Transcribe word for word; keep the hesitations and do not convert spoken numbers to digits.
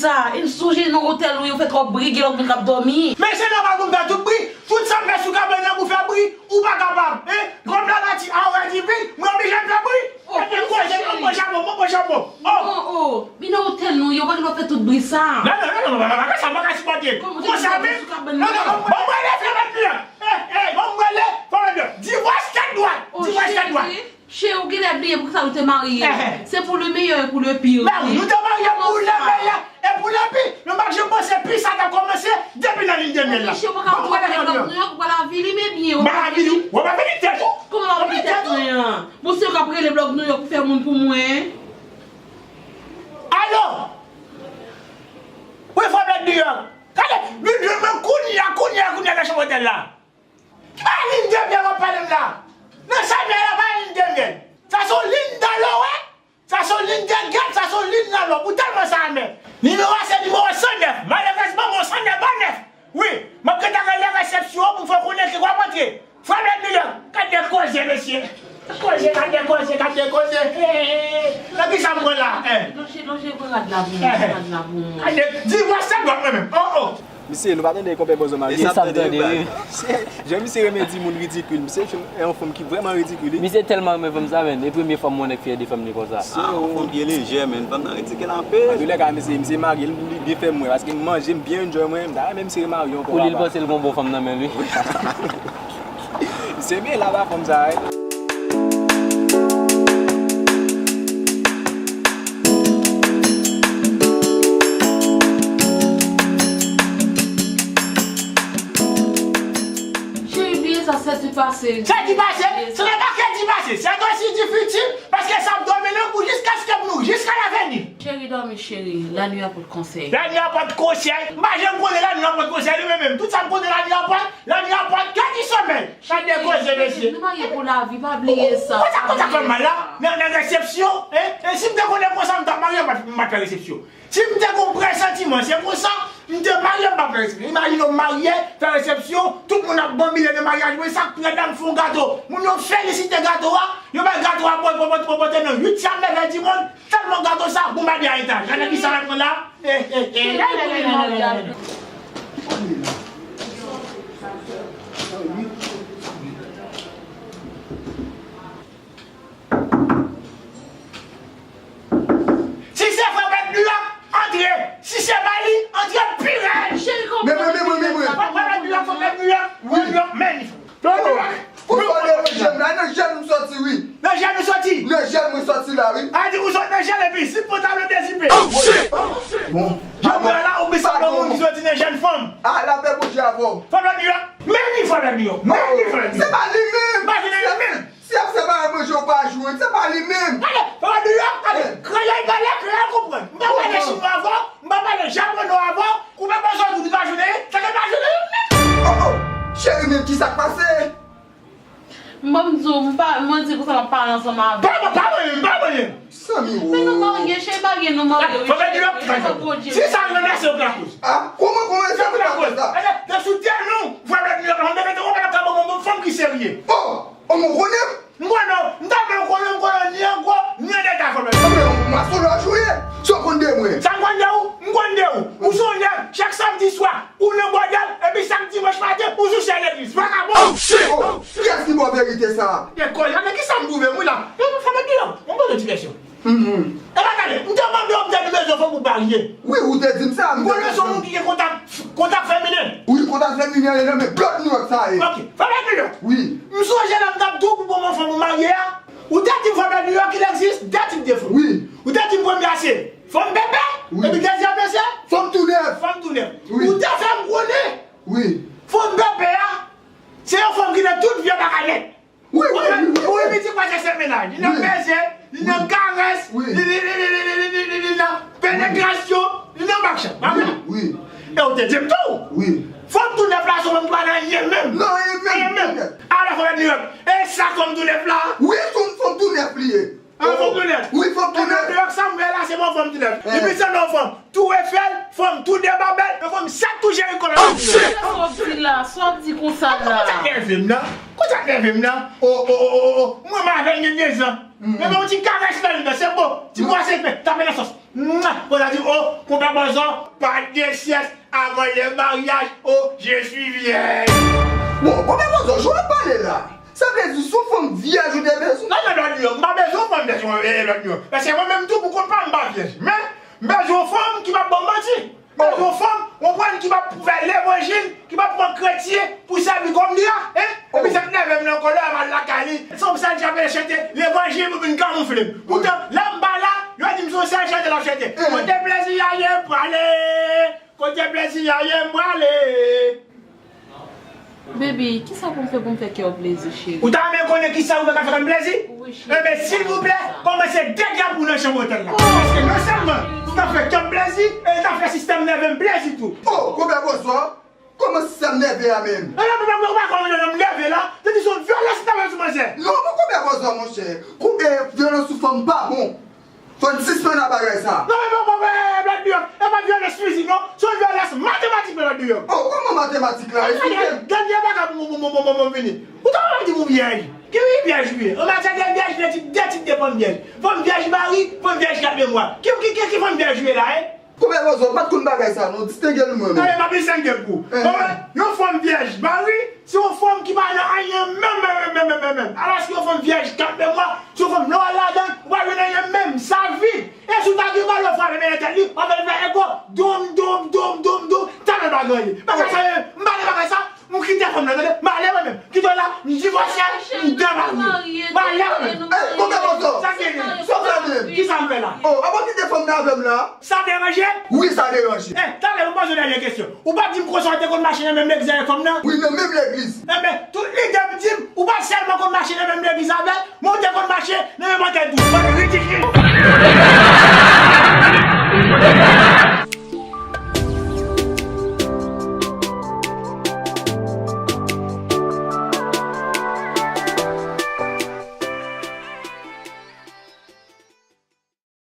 Sa, e m sonje nan otèl nou, yo fè twòp bri, gen lòt moun k ap dòmi. Men se nòmal pou m fè tout bri. Tout sa m fè sou kabann nan pou fè bri, ou pa kapab. Hein? Kòm lanati a wè diven, mwen oblije fè bri. Oh, men se koze, mwen pran chapo, mwen pran chapo. Oh! Non, oh, men nan otèl nou, yo pa gen dwa fè tout bri sa. Non, non, non, non, non, non, non, sa m pa ka sipòte. Konsa menm? Non, non, non, ban m rele, fè mèt li an. Eh, eh, ban m rele, fè mèt li an. Divòs tèt dwat. Divòs tèt dwat. Cheri, ou genlè bliye poukisa nou te marye. Eh, eh. C'est pour le meilleur et pour le pire. Ben oui, nou te marye pour le meilleur et pour le pire. Nou pa t janm panse pi sa ta kòmanse depi nan lin de myèl la. Cheri, ou pa ka pran blòk nou yo pou pral avili, men byen, ou pa avili, ou pa avili tèt ou. Kòman w ap avili tèt mwen an? Bon, se yo k ap rele blòk nou yo pou fè moun pou mwen. Alo! Wi, frè Black New York. Gade, vin jwenn mwen kounye a, kounye a, kounye a nan chanm otèl la. Ki pa lin de myèl w ap pale m la? Nan chanm la, pa lin de myèl. Sa se yon lin dalò, wè. Sa se yon lin de gèt, sa se yon lin dalò. Pou tèlman sa amè. Nimewo a se nimewo san nèf. Malerezman, mwen san nèf pa nèf. Wi, m ap gentan rele resepsyon an pou m fè konnen ke w ap antre. Frè Black New York, gad de koze, mesye. Koze, gad de koze, gad de koze. Hey, nan ki sa m pran la? Eh. Lonje, lonje, pran rad la pou mwen, pran rad la pou mwen. Gad de, divòs tèt dwat mwen menm. Oh, oh. Mesye, nou pa tande konpè Bòzò marye? E sa m tande, wi. Jan misye renmen di moun ridikil, misye se yon fanm ki vrèman ridikil, wi. Misye tèlman renmen fanm sa, menn. E premye fwa m wè yon nèg fyè de fanm li konsa. Se yon fanm byen lejè, menn. Fanm nan ridikil anpil. Antoulèka, mesye, misye marye, li byen fè m wè, paske m manje, m byen enjoy mwen, m ta renmen misye remari ankò. Pou li, l panse l gon bon fanm nan men l, wi. Misye byen la ba fanm sa, wi. Cheri, bliye sa, sèt di pase. Sèt di pase? Se nan pa kèt di pase. Sèt osi di fiti, paske sa ap domine pou jiskaske nou, jiska laveni. Cheri, dòmi, cheri. La nuit apporte conseil. La nuit apporte conseil. M pa janm konnen la nuit apporte conseil, li menm menm. Tout sa m konnen la nuit apporte, la nuit apporte kèt di somèy. Gad de koze, mesye. Nou marye pou lavi, pa bliye sa. Konsa, konsa fè m mal la, nan, nan resepsyon, hein? E si m te konnen konsa, m t ap marye, m pa t, m pa t fè resepsyon. Si m te gon presantiman, se konsa, m te marye, m pa fè resepsyon. Imajine w marye, fè resepsyon, tout moun ap banbile nan maryaj mwen, sa k pi rèd la, m fè yon gato. Moun yo felisite gato a, yo bay gato a pote, pote, pote nan uityèm leve di mond, tèlman gato sa bonbade a etaj. Gade ki sa l ap pran la. Eh, eh, eh. Si se frè Bèt Nouyòk, antre. Si se pa li, antre pi rèd. Cheri, konprann. Men mwen, men mwen, men mwen. Frè, frè Bèt Nouyòk, frè Bèt Nouyòk, frè Bèt Nouyòk, men li. Frè Bèt Nouyòk. Ou sot deranje m la, nan jèl m soti, wi. Nan jèl ou soti? Nan jèl mwen soti la, wi. A di ou sot nan jèl epi zip pantalon dezipe. Oh, shit! Bon. Jodi a la, ou plis pa gon moun ki soti nan jèl fanm. A, lapè Bondye avè w. Frè Bèt Nouyòk, men li, frè Bèt Nouyòk, men li, frè Bèt Nouyòk. Se pa li menm. Pa vin nan li menm. Si y ap fè bagay manje, ou pa jwenn, se pa li menm. Gade, pa di yo, gade, kreyòl pale, kreyòl konprann. M pa pale chinwa avè w, m pa pale japonè avè w, ou pa bezwen di pa jwenn anyen, se ke pa jwenn anyen menm. Oh, oh, cheri, men ki sa k pase? M ban m di w, m pa, mwen di konsa m ap pale ansanm avè w. Pa, pa, pa manyen m, pa manyen m. Zanmi, oh. Men nou marye, cheri, marye, nou marye, wi, cheri. Fò fè di yo, si sa ranmase yo k lakoz. Ah, kòman, kòman se pou lakoz la? Gade, nan sou tè nou, vwè bèt nou yo, mwen mete yon bèt ak yon fanm ki serye. Oh! Ou konnen m? M konnen w. M ta vle w konnen m, konnen w ni an gwo, ni an deta, frè m. Anben, ou masolòj ou ye. Sa w konn de mwen? Sa m konn de ou? M konn de ou. Ou se yon nèg, chak samdi swa, ou nan bòdèl, epi chak dimanch maten, ou sou chèz legliz. Vakabon! Oh, shit! Oh, kiyès ki ba w verite sa a? Gade kòl la, men ki sa m twouve m wi la? Yon fanm epi yon, yon bon ti vèsyon. Mhm. E pa gade, m te mande w, m te di bezwen fanm pou marye. Wi, ou te di m sa, m te... M konnen se yon moun ki gen kontak, kontak feminen. Wi, kontak feminen, e nan men blòd nou sa ye. Ok, fè bagay yo. Wi. M sonje lè m t ap di w pou ban m yon fanm pou marye a, ou te di m fanm Bèt Nouyòk ki egzis, de tip de fanm. Wi. Ou te di m premye a se fanm bèbè, wi, epi dezyèm nan se fanm tou nèf. Fanm tou nèf. Wi. Ou te fè m konnen, wi, fanm bèbè a, se yon fanm ki nan tout vye bagay nèt. Wi, wi, wi, wi. Ou wi, pitit pa se menaj. Li nan peze, li nan karès, li, li, li nan penetrasyon, li nan bak chat. Pa vre? Wi. E ou te di m tou. Wi. Fanm tou nèf la, se fanm ki pa nan anyen menm. Nan anyen menm. Anyen menm. Ala fanm tou nèf. E sa fanm tou nèf la? Wi, fanm, fanm tou nèf li ye. An fanm tou nèf. Wi, fanm tou nèf. Fanm tou nèf, sa m wè la, se yon fanm tou nèf. Li plis nan yon fanm Tou Efèl, fanm tou de Babèl, yon fanm sèt tou Jeriko menm. Oh, shit! Sa w ap di la? Sa w ap di konsa la? Konsa k nève m nan? Konsa k nève m nan? O, o, o, o, o, o. Mwen m avè l gen de zan. Men yon ti karès nan li nan, se bon. Ti bwase men, tape nan sòs. Mwa! Pou ta di, oh, konpè Bòzò, pas de sieste avant le mariage, oh, je suis vierge. Bon, konpè Bòzò, jan w ap pale la, sa vle di si yon fanm vyèj ou te bezwen? Non, non, non, non, m pa bezwen yon fanm vyèj, eh, eh, non. Paske mwen menm tou, pou kont pa m, m pa vyèj. Men, m bezwen yon fanm ki p ap ban m manti. M bezwen yon fanm, w konprann, ki p ap fè levanjil, ki p ap pran kretyen pou sèvi kòm dra, en? Epi sa k nève m nan kò la, m al lakay li. Se yon sèl chante l chante levanjil pou vin kanmoufle m. Poutan, lè m pa la, yo di m se yon sèl chante l ap chante. Kote plezi a ye m prale? Kote plezi a ye m prale? Baby, kisa pou m fè pou m fè kè w plezi, cheri? Ou ta renmen konnen kisa ou fè ka fè kè m plezi? Wi, cheri. Enben, silvouplè, kòmanse degapou nan chanm otèl la. Paske non sèlman ou ta fè kè m plezi, e ou ta fè sistèm nève m plezi tou. Oh, konpè Bòzò, kòman sistèm nève a menm? Enben, konpè, ou pa konprann nan m nève la, se di se yon vyolans ou ta fè sou manzè. Non, bon, konpè Bòzò, monchè. Konpè, vyolans sou fanm pa bon. Fò n sispann ak bagay sa. Non, men, men, men, men, Black Duyok, e pa vyolans fizik, non. Se yon vyolans matematik, Black Duyok. Oh, kòman matematik la? Eksplike m. Dènye bagay pou mwen, mwen, mwen, mwen, mwen vini. Ou ta di m ou vyèj. Ki wi vyèj ou ye? An matyè de vyèj, de tit, de tit de fanm vyèj. Fanm vyèj mari, fanm vyèj kat de mwa. Ki, ki, ki, ki fanm vyèj ou ye la, en? Konpè Bòzò, ou pa t konn bagay sa, non. Distenge l mwen, non. Tande, m ap distenge l pou ou. Enhen. Yon fanm vyèj mari, se yon fanm ki pa nan anyen menm, menm, menm, menm, menm, menm. Alòske yon fanm vyèj kat de mwa, se yon fanm lè w al ladan l, ou pa jwenn anyen menm, sa vid. E si w ta gen bal, w frape men nan tèt li, w ap fè l fè eko, doum, doum, doum, doum, doum, talè l pa gen anyen. Bagay sa yo, m pa nan bagay sa, m kite fanm nan, tande, m ale mwen menm. Kite w la, m divòse, m demari. M ale mwen menm. Ey, konpè Bòzò. Sa k genyen? Sa w fè menm? Kisa m fè la? Oh, avan w kite fanm nan avè m la. Sa deranje? Wi, sa deranje. Eh, talè, m poze w dènye kesyon. Ou pa t di m konsa w te konn mache nan menm legliz avèk fanm nan? Wi, nan menm legliz. Enben, tout lide m di m, ou pa t sèlman konn mache nan menm legliz avè l, men w te konn mache nan menm antè tou. Bann ridikil.